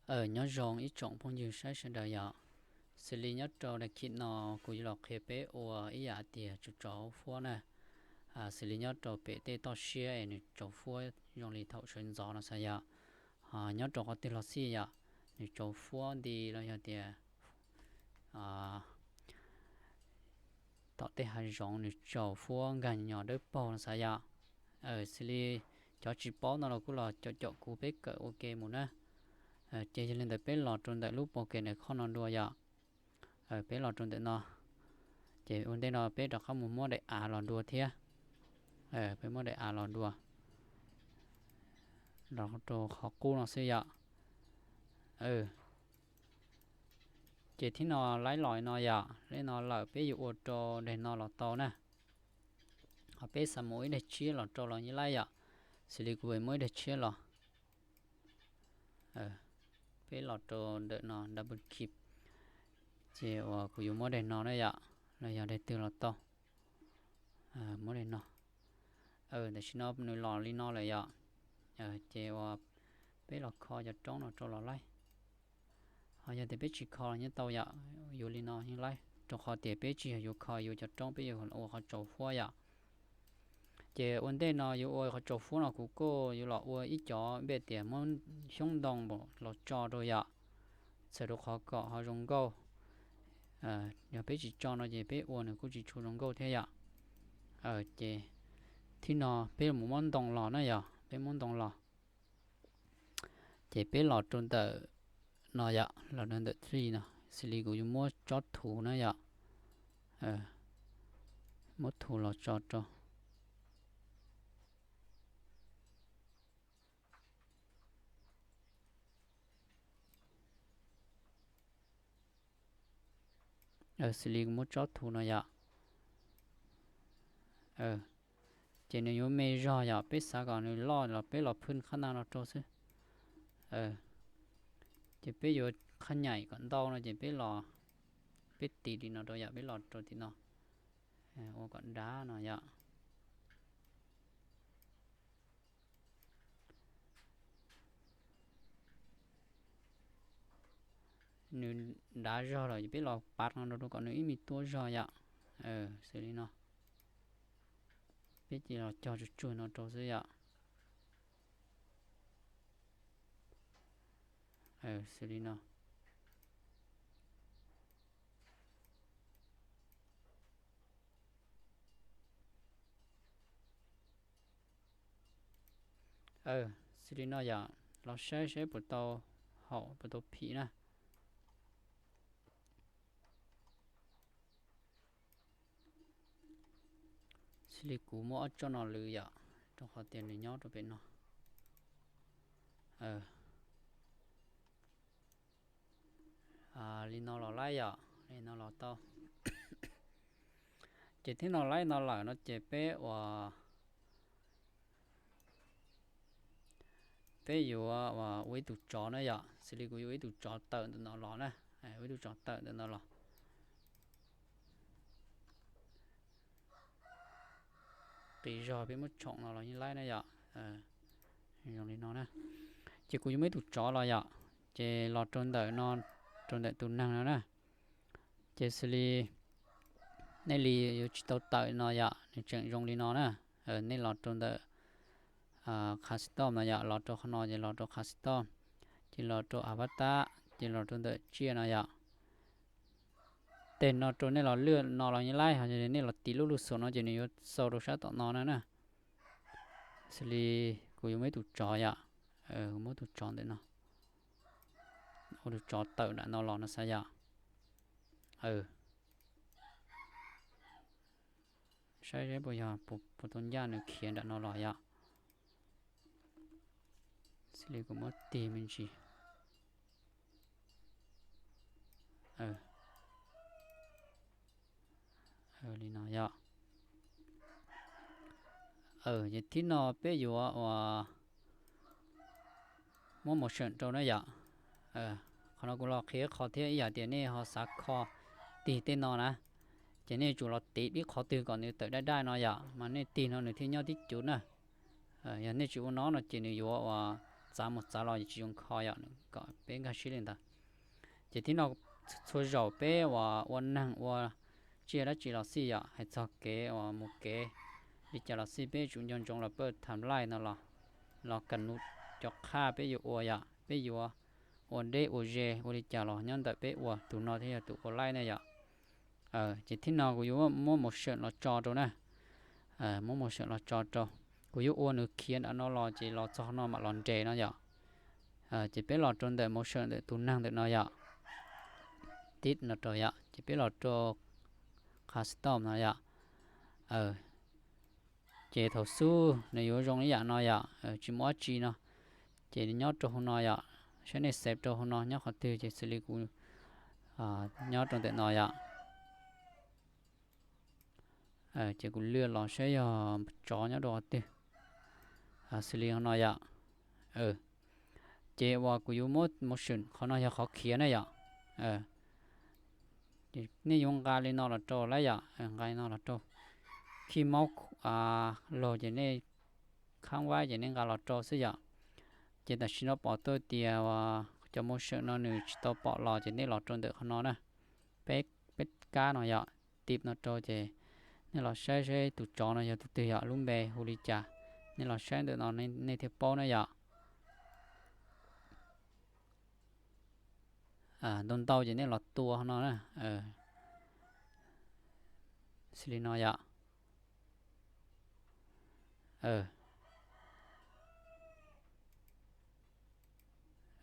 Aw, nyob zoo ib tsoom phooj ywg saib sawv daws yom. Xws li nyob rau daim clip no kuv yuav los qhia peb ua ib yam tias tsaus tsaus fuab na. Xws li nyob rau pem tej toj siab es nws tsaus fuab zoo li thaum sawv ntxov no xav yom. Nyob rau qhov twg los xij yom, nws tsaus fuab nti los yog tias tom tej hav zoov nws tsaus fuab nkag nyos dawb paug no xav yom. Xws li cov tsis paub no los kuj los caum caum kuv peb kawm ua ke mus na. Ces yog li ntawd peb los rau ntawm lub pau ke ntawm qhov no dua yom. Peb los rau ntawm no, ces ua ntej no peb rov qab mus muab daim av los dua thiab. Peb muab daim av los dua, los rau qhov qub no xwb yom. Ces thib no laib los no yom, li no lawm peb yuav ua rau daim no los tau na. Ho peb xav mus ib daim tshiab los rau los yeej laib yom. Xws li kuv muab ib daim tshiab los, peb los rau ntawm no double click, ces uas kuv yuav muab daim no na yom, los yog daim twg los tau. Muab daim no. Tam sim no nws los li no lawm yom. Ces uas peb los kho cov roob no rau los laib. Ho yog tias peb tsis kho los yeej tau yom, yuav li no yeej laib rau qhov tias peb tsis yog yuav kho yuav cov roob, peb yuav ua qhov tsaus fuab yom. Ces ua ntej no yuav ua qhov tsaus fuab no kuv kuj yuav los ua ib cov npe tias muab xyoob ntoo los tso rau yom, txhawm rau qhov kom ho zoo nkauj. Yog peb tsis tso no ces peb ua nws kuj tsis tshua zoo nkauj thiab yom. Ces thib no peb mus muab ntoo los na yom, peb muab ntoo los. Ces peb los rau ntawm no yom, los rau ntawm txij no, xws li kuv yuav muab tsob thuv na yom. Muab thuv los tso rau. Xws li kuv muab tsob thuv no yom. Ces nws yuav me zog yom, peb xav kom nws loj los peb los phwj qhab na no rau xwb. Ces peb yuav qhab nyaim kom ntau no ces peb los, peb tis li no rau yom, peb los rau tim no, ua kom dav no yom. Nws dav zog lawm ces peb los pav no rau kom nws ib me tuab zog yom. Xws li no, peb cia los cog tsuj tsuag no rau xwb yom. Xws li no. Xws li no yom, los saib saib puas tau haum puas tau phim na. Xws li kuv muab ob tsob no lwv yom, rau qhov tias nws nyob rau pem no. Li no los laib yom, li no los tau. Ces thib no laib no lawm no ces peb ua, peb yuav ua ib tug tsov na yom, xws li kuv yuav ua ib tug tsov tawm ntawm no los na, ua ib tug tsov tawm ntawm no los. Qis zog peb muab tshoom no los yeej laib na yom. Zoo li no na. Ces kuv yuav muaj ib tug tsov los yom, ces los rau ntawm no, rau ntawm tus neeg no na. Ces xws li nej li yuav tsis tau tawm no yom, nws tseem zoo li no na. Nej los rau ntawm custom no yom, los rau qhov no ces los rau custom, ces los rau avatar, ces los rau ntawm tsiaj no yom. Tej no rau nej los lwaj no los yeej laib, ho nej los tiv lub lub xum no ces nws yuav xau rau sab tom no na na. Xws li kuv yuav muaj ib tug tsov yom, kuv muab tus tsov ntawm no, ua tus tsov tawm nram no los no xav yom. Saib seb puas yog, puas tau ncaj nws khiav nram no los yom. Xws li kuv muab tig me ntsis. Li no yom. Ces thib no peb yuav ua muab motion rau na yom. Qhov no kuv los qhia qhov thiab, ib yam tias nej ho xav kho tig tej no na, ces nej yuav tsum los tiv dib qhov twg kom nws tawm daj daj no yom, mas nej tig no nws thiaj nyob tib cuv na. Yog nej tsis ua no no ces nws yuav ua txav mus txav los tsis zoo kho yom, kom peb nkag siab li ntawd. Ces thib no txhua zaus peb uas ua neeg ua tsiaj dab tsi los xij yom, hais txog kev uas mus kev li cas los xij, peb tsum nco ntsoov los pab tham laij no los, los kam nus cov qhaj peb yuav ua yom, peb yuav ua deb ua ze ua li cas los nyob ntawm peb ua tus no thiaj yog tus ua laij ne yom. Ces thib no kuv yuav muab motion los tso rau na, muab motion los tso rau. Kuv yuav ua nws khiav nram no los ces los txog no mam los nres no yom. Ces peb los rau ntawm motion ntawm tus neeg ntawm no yom, tib no rau yom, ces peb los rau custom no yom. Ces thaum xub nws yuav zoo ib yam no yom, tsis muaj dab tsi no, ces nyob rau hauv no yom, saib nej save rau hauv no nyob qhov twg ces xws li kuv nyob rau ntawm no yom. Ces kuv lwaj los saib yog tsov nyob rau qhov twg, xws li hauv no yom. Ces uas kuv yuav muab motion, qhov no yog qhov khiav ne yom. Nej yuav nqa li no los rau lawm yom, nqa li no los rau. Khij maub laug ces nej khab vaib ces nej nqa los rau xwb yom. Ces tam sim no pom tau tias cov motion no nws tsis tau pom los ces nej los rau ntawm qhov no na, peb, peb kab no yom, tib no rau ces nej los saib saib tus tsov no yog tus twg yom, lub npe hu li cas. Nej los saib ntawm no nej thiaj paub na yom. Ntau ntau ces nej los tua no na, xws li no yom.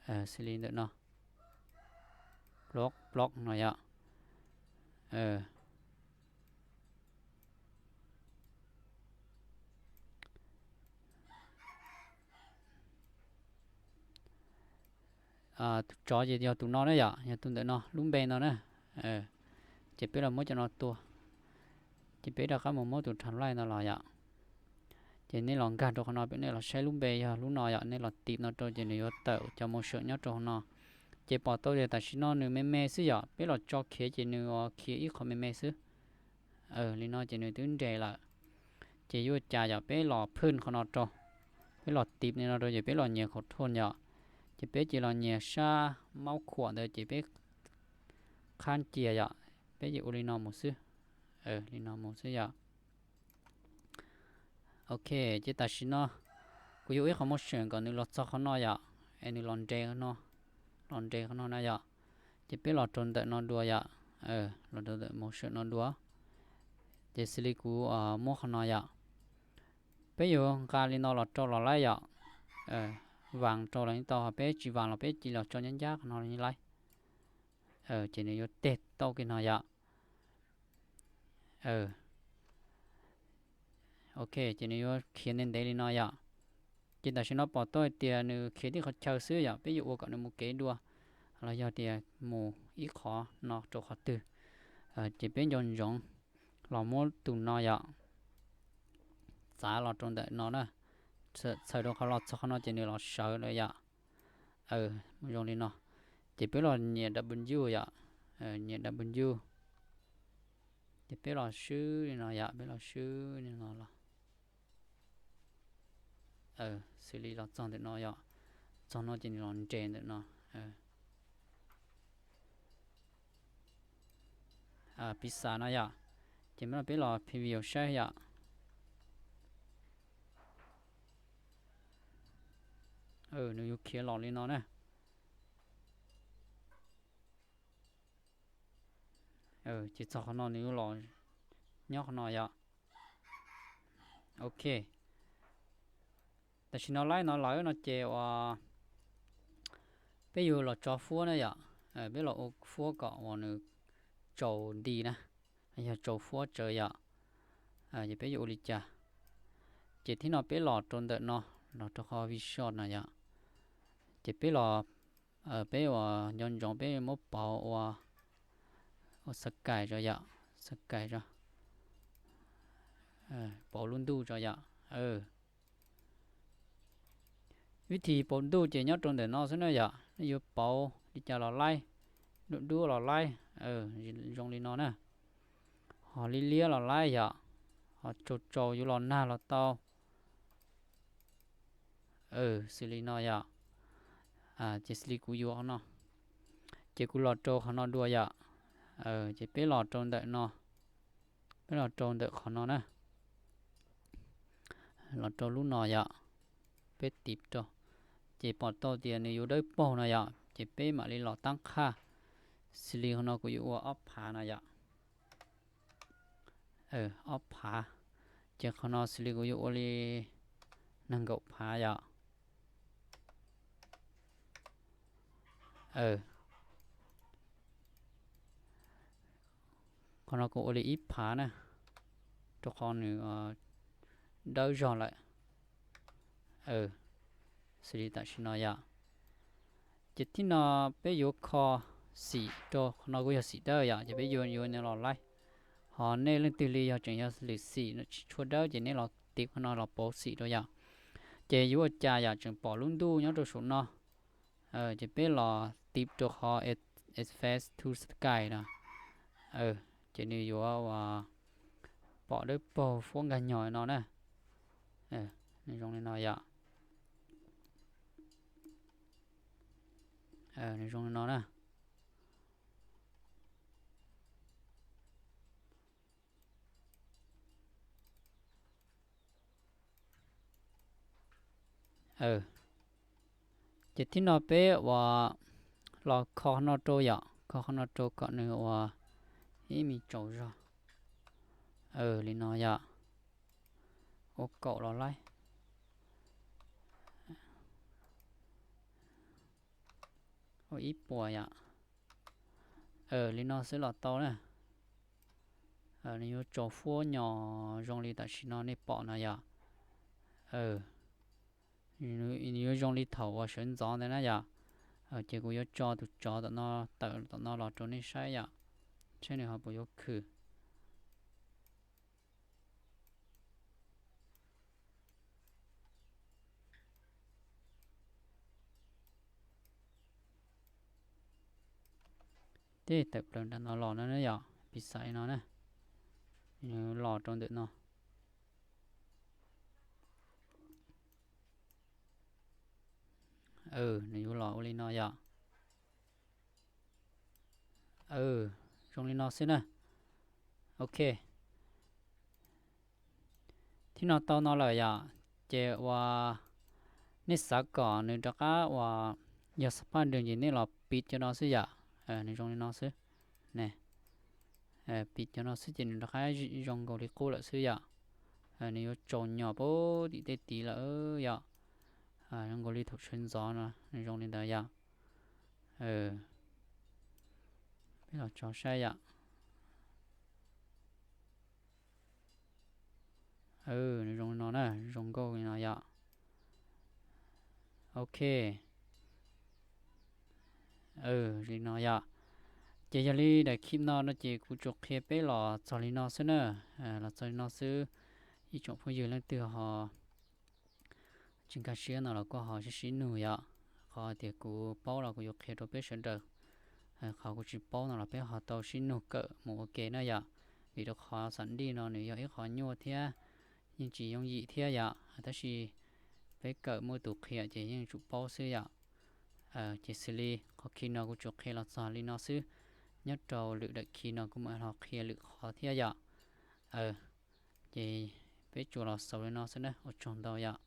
Xws li ntawm no, block block no yom. Tus tsov ces yog tus no na yom, yog tus ntawm no lub npe no na. Ces peb los muab cov no tua, ces peb rov qab mus muab tus translate no los yom. Ces nej los nkag rau qhov no, peb nej los saib lub npe yog lub no yom, nej los tib no rau ces nws yuav tawm cov motion nyob rau hauv no. Ces pom tau tias tam sim no nws me me xwb yom, peb los tso khiav ces nws khiav ib qho me me xwb. Li no ces nws twb nres lawm. Ces yuav cas yom, peb los phwj qhov no rau, peb los tib li no rau ces peb los nyias control yom. Ces peb cia los nyias sab maub khuam ntawd ces peb qhab cia yom, peb cia ua li no mus xwb. Li no mus xwb yom. Ok, ces tam sim no kuv yuav ib qho motion kom nws los txog qhov no yom, es nws los nres, los nres qhov no na yom. Ces peb los rau ntawm no dua yom, los rau ntawm motion no dua. Ces xws li kuv muab qhov no yom, peb yuav nqa li no los rau los laib yom. Vas rau los yeej tau, peb tsis vas los peb cia los tso ncab ncab qhov no los yeej laib. Ces nws yuav teg tau kiag no yom. Ok, ces nws yuav khiav ntev ntev li no yom. Ces tam sim no pom tau hais tias nws khiav tib qhov chaw xwb yom, peb yuav ua kom nws mus kev dua, los yog tias mus ib qho no rau qhov twg. Ces peb nco ntsoov los muab tus no yom, txav los rau ntawm no na, txhawm rau qhov los txog qhov no ces nws los sawv lawm yom. Zoo li no, ces peb los nyiam W yom, nyiam W. Ces peb los swb li no yom, peb los swb li no los, xws li los txog ntawm no yom, txog no ces nws los nres ntawm no. Piv xam no yom, ces peb los preview saib yom. Nws yuav khiav los li no na. Ces txog qhov no nws yuav los nyob qhov no yom. Ok, tam sim no laib no lawm no ces uas peb yuav los tso fuab na yom. Peb los ua fuab kom uas nws tsaus nti na, yog tsaus fuab tsawv yom. Ces peb yuav ua li cas? Ces thib no peb los rau ntawm no, los rau qhov visual no yom. Ces peb los, peb uas nco ntsoov peb muab pauv ua, ua sky tso yom, sky tso, pauv lub ntuj tso yom. Vib thib pauv ntuj ces nyob rau ntawm no xwb na yom, nej yuav pauv li cas los laib, dub dub los laib, zoo li no na. Ho liab liab los laib yom, ho tsaus tsaus yuav los nag los tau. Xws li no yom. Ces xws li kuv yuav qhov no, ces kuv los rau qhov no dua yom. Ces peb los rau ntawm no, peb los rau ntawm qhov no na, los rau lub no yom, peb tiv rau, ces pom tau tias nws yuav dawb paug no yom, ces peb mam li los tab qhaj. Xws li qhov no kuv yuav ua ob phav no yom, ob phav, ces qhov no xws li kuv yuav ua li nees nkaum phav yom. Qhov no kuv ua li ib phav na, rau qhov nws dawb zog lawm. Xws li tam sim no yom, ces thib no peb yuav kho xim rau, qhov no kuj yog xim dawb yom, ces peb yuav yuav no los laib. Ho nej leej twg li yog tseem yog lwm xim tsis tshua dawb ces nej los tiv qhov no los pauv xim rau yom. Ces yuav ua cas yom, tseem pom lub ntuj nyob rau saum no. Ces peb los tiv rau qhov Effect to Sky no, ces nws yuav ua pom dawb paug fuab nkag nyog no na. Nws zoo li no yom. Nws zoo li no na. Ces thib no peb ua los kho qhov no rau yom, kho qhov no rau kom nws ua ib me tsaus zog. Li no yom, ua kaum los laib, ua ib puas yom. Li no xwb los tau na. Nws yuav tsaus fuab nyos zoo li tam sim no nej pom no yom. Nws yuav zoo li thaum uas sawv ntxov ntawd na yom. Ces kuv yuav tso tus tsov tom no, tawm tom no los rau nej saib yom, saib nws ho puas yuav khwm. Tej tawm plaws nram no los no na yom, piv xam li no na, nws los rau ntawm no. Nws yuav los ua li no yom. Zoo li no xwb na. Ok, thib no tau no lawm yom. Ces uas nej xav kom nws rov qab uas yog xab paj nrws ces nej los piv cov no xwb yom. Nws zoo li no xwb ne, piv cov no xwb ces nws rov qab zoo nkaus li qub lawm xwb yom. Nws yuav tsaus nyos pub tim tej tid lawm yom. Zoo nkaus li thaum sawv ntxov no nws zoo li ntawd yom. Peb los tso saib yom. Nws zoo li no na, zoo nkauj li no yom. Ok, li no yom. Ces yog li daim khi no no ces kuv tsuas qhia peb los txog li no xwb na. Los txog li no xwb, ib tsoom phooj ywg leej twg ho tsis nkag siab no los kuj ho sib sib nug yom. Qhov tias kuv paub los kuv yuav qhia rau peb sawv daws. Qhov kuv tsis paub no los peb ho tau sib nug kawm mus ua ke na yom. Vim rau qhov xam nti no nws yog ib qhov nyuaj thiab yeej tsis yooj yim thiab yom. Tab sis peb kawm muaj tus qhia ces yeej tsum paub xwb yom. Ces xws li qhov khi no kuv tsuas qhia los txog li no xwb. Nyob rau lwm daim khi no kuv mam ho qhia lwm qhov thiab yom. Ces peb tsuas los xaus li no xwb na, ua tsaug ntau yom.